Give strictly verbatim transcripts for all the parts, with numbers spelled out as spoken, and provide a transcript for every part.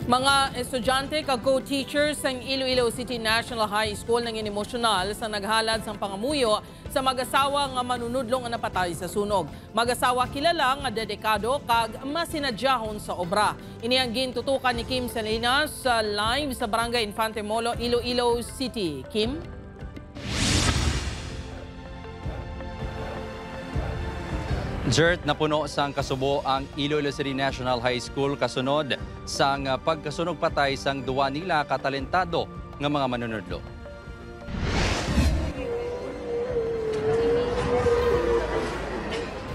Mga estudyante kag co-teachers sang Iloilo City National High School nangin emosyonal sa naghalad sang pangamuyo sa mag-asawa nga manunudlo nga napatay sa sunog. Mag-asawa kilala nga dedikado kag masinadyahon sa obra. Ini ang gintutukan ni Kim Salinas sa live sa Barangay Infante Molo, Iloilo City. Kim? Jert, napuno sang kasubo ang Iloilo City National High School kasunod sang pagkasunog patay sang duwa nila ka talentado nga mga manunudlo.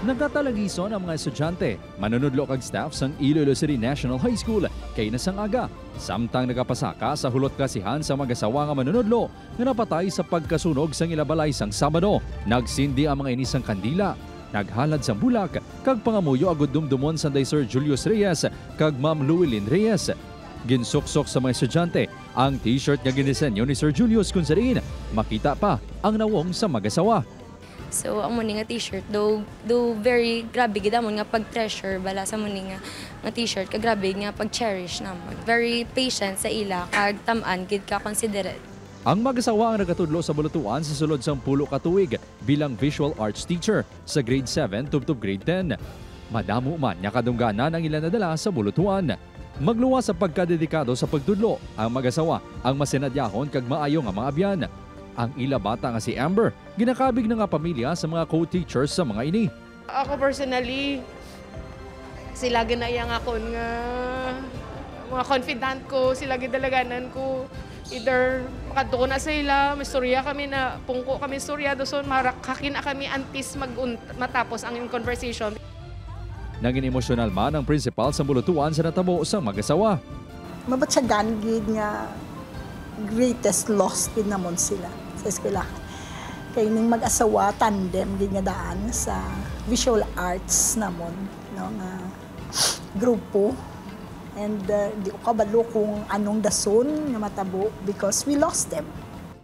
Nagatalagison ang mga estudyante, manunudlo kag staff sang Iloilo City National High School kay nasang aga, samtang nagapasaka sa hulot klasihan sa mag-asawa nga manunudlo nga napatay sa pagkasunog sang ila balay sang Sabado. Nagsindi ang mga ini sang kandila, naghalad sang bulak, kag pangamuyo agud dumdumon sanday Sir Julius Reyes kag Ma'am Louilyn Reyes. Ginsuksok sa mga estudyante ang T-shirt nga ginisenyo ni Sir Julius, kung sa diin makita pa ang nawong sa mag-asawa. So, amo ni nga T-shirt, though, though very grabe gid amon nga pag-treasure bala sa amo ni nga, nga T-shirt, ka grabe nga pag-cherish namon. Very patient sa ila, kag tam-an gid ka considerate. Ang mag-asawa ang nagatudlo sa Bulutuan sa sulod sang pulo ka tuig bilang visual arts teacher sa grade seven tubtob grade ten. Madamo man nga kadungganan ang ila nadala sa Bulutuan. Magluwas sa pagkadedikado sa pagtudlo ang mag-asawa, ang masinadyahon kag maayo nga mga abyan. Ang ila bata nga si Amber ginakabig na nga pamilya sa mga co-teachers sa mga ini. Ako personally, sila ginayang akon nga mga confidant ko, sila gidalaganan ko. Either makadto ko na sa ila, mastorya kami na pungko kami istorya, dason marakaki na kami antes mag matapos ang conversation. Nangin emosyonal man ang principal sa bulutuan sa natabo sang mag-asawa. Mabatyagan gid nga greatest loss gid namon sila sa eskwelahan. Kay ning mag-asawa, tandem gid nga daan sa visual arts namon, no, nga grupo. And uh, di ko kabalo kung anong dason nga matabo because we lost them.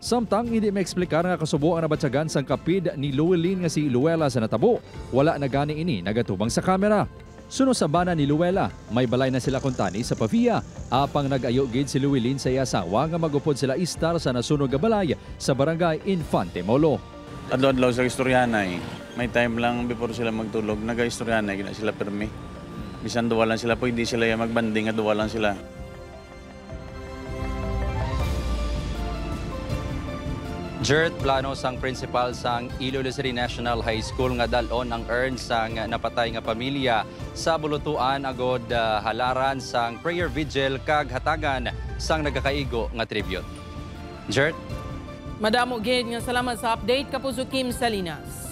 Samtang hindi maeksplikar nga kasubo ang nabatyagan sang kapid ni Llewellyn nga si Luella sa natabo, wala na gani ini nagatubang sa kamera. Suno sa bana ni Luella, may balay na sila kuntani sa Pavia, apang nag-ayo gid si Llewellyn sa iya asawa nga mag-upod sila istar sa nasunog nga balay sa barangay Infante Molo. Adlaw-adlaw sa istoryahanay. May time lang before sila magtulog, nagaistoryahanay gina sila pirmi. Bisan duwa lang sila, pwede sila ya magbanding nga duwa lang sila. Jert, plano sang principal sang Iloilo City National High School nga dal-on ang urn sang napatay nga pamilya sa Bulutuan agod ah, halaran sang prayer vigil kag hatagan sang nagakaigo nga tribute. Jert? Madamo gid nga salamat sa update, Kapuso Kim Salinas.